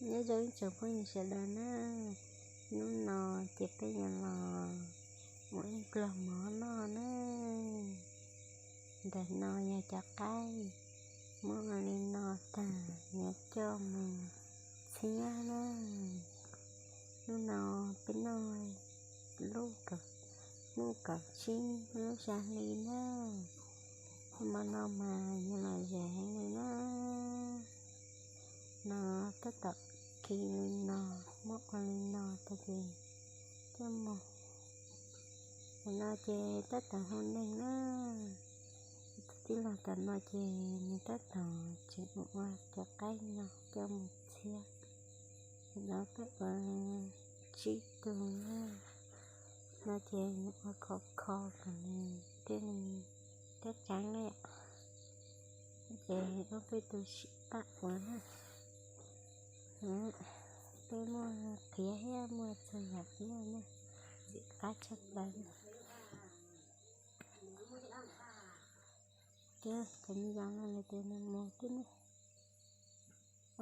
Nyob zoo ib tsoom phooj ywg sawv daws na, hnub no ces peb yuav los ua ib pluag mov noj na. Ntawm no yog cov qaib, muab ua li no tag yuav coj mus txhiab na. Hnub no peb noj lub kaum, hnub kaum tsib lub xya hli na. Hmo no mas yog los zem heev li na. No tab tom khi li no, muab ua li no tag ces coj mus. Ntawm no ces tab tom hu neeg na. Tus tij laug tom no ces nws tab tom tseem ua cov qaib no coj mus txhiab. Ntawm no peb ua tsib tug na. No ces nws ua khov kho kom nws thiaj li cab tseeb na yom. Ces ob peb tug sim pab ua na. Peb muaj qhiav thiab muaj txhua yam thiab na, ntxim qab tshaj plaws. Ces cov me yos no nws tus nws mus tib ne.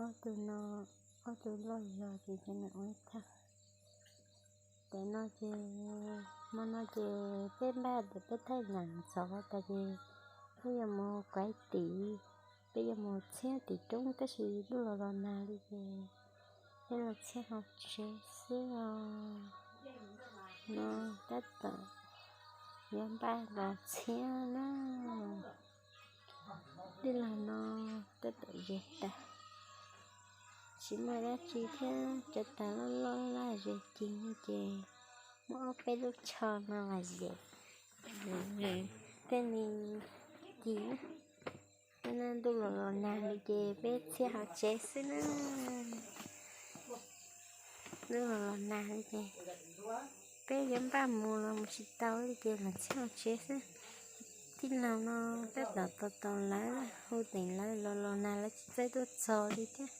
Ob tug no, ob tug loj zog ces cov nws ua ib thaj. Ntawm no ces, hmo no ces peb npaj tias peb thaij nyeem ntxov tas ces peb yuav mus kuav tim, peb yuav mus txhiab tim roob tab sis ntuj los los nag li ces peb los txhiab hauv tsev xwb os. No tab tom yuav npaj los txhiab na. Tij laug no tab tom ze tas, tsis muaj dab tsi thiab, cov tas loj loj laj ze cig no ces muaj ob peb lub tsho no los zem, thiaj li cig. Ntuj los los nag li ces peb txhiab hauv tsev xwb na. Ntuj los los nag li ces peb yuav npaj mus los mus tsis tau li ces los txhiab hauv tsev xwb. Tij laug no tab tom tos tos lawv, hu teem lawv los los nag lawv tsis txawj tuaj txog li thiab.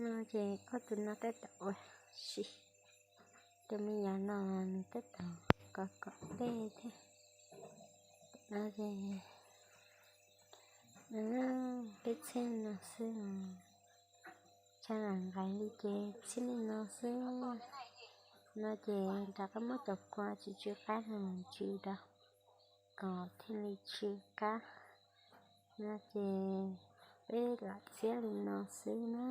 No ces ob tug no tab tom ua si, tus me nyuam no nws tab tom kov kom dej thiab. No ces peb txhiab no xwb, tshav nqaim li ces txhiab li no xwb. No ces rov qab muab cov kua tsw tsw qab no tsw rau kom thiaj li tsw qab. No ces peb lam txhiab li no xwb na.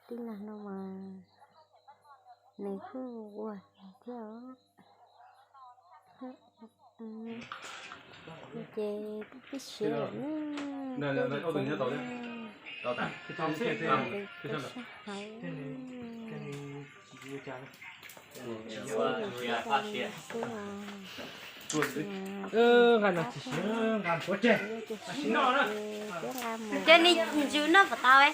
Tij laug no mas nws kuj ua thiab os. Ces twb siav lawm na, sab hauv. Ces nws ntsws noj puas tau?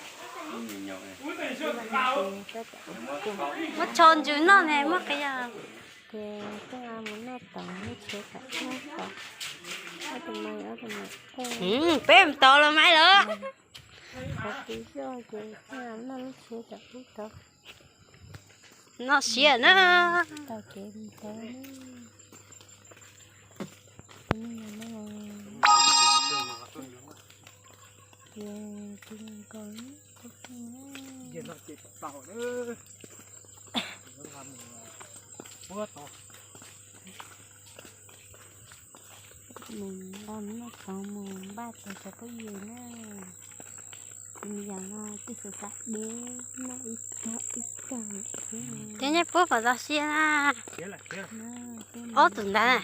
Muab tsho ntsws noj ne muab qia. Ces peb mus noj tod, noj tsheb tom ub tod. Ob tug no, ob tug no. Peb mus tod los mas lawm. Qhov twg zoj ces peb noj lub tsheb tom ub tod. Noj siab na. Taug kev mus tod. Ces tus nkaus, mus nqa noj tod mus npaj tos cov phooj ywg na. Tus me nyuam no twb xav xav deb noj ib kawg ib kawg xwb. Ces nyob puab puas tau siab na? Ob tug ntawd na.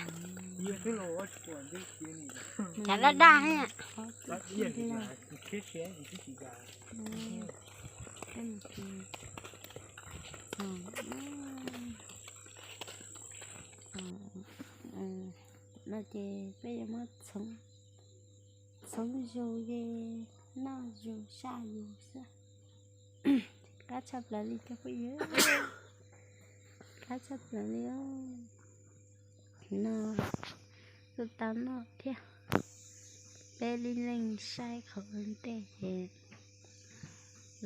Cas daj daj thiab. No ces peb yuav muab txhoov zus, noj zus saj zus xwb. Qab tshaj plaws li cov phooj ywg, qab tshaj plaws li. No tuaj tau noj thiab. Peb lub neej saib qhov ua ntej ces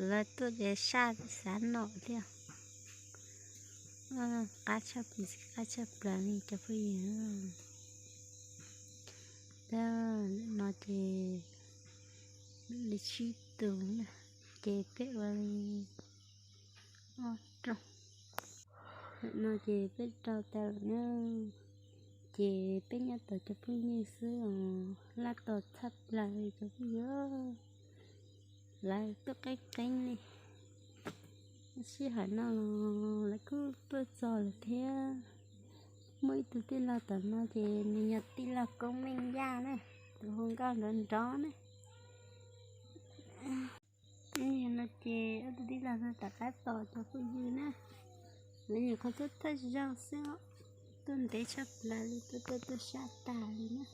lawv tuaj ces saj xav noj thiab. Qab tshaj, qab tshaj plaws li cov phooj ywg. No ces Li tsib tus na, ces peb ua li ob rooj. Tam no ces peb rau tas lawm na, ces peb nyob tom cov phooj ywg xwb os, laj tos tshaj plaws li cov phooj ywg. Lawv tuaj qeeb qeeb li. Sij hawm no los lawv kuj tuaj txog lawm thiab. Muaj ib tug tij laug tom no ces nws yog tij laug Koob Meej Yaj na, tus hu nkauj nrov nrov na. Yog no ces ob tug tij laug no rov qab tos cov phooj ywg na. Lawv nyuam qhuav tuaj thawj zaug xwb os, tuaj ntev tshaj plaws li, tuaj tuaj tuaj sab tag li na.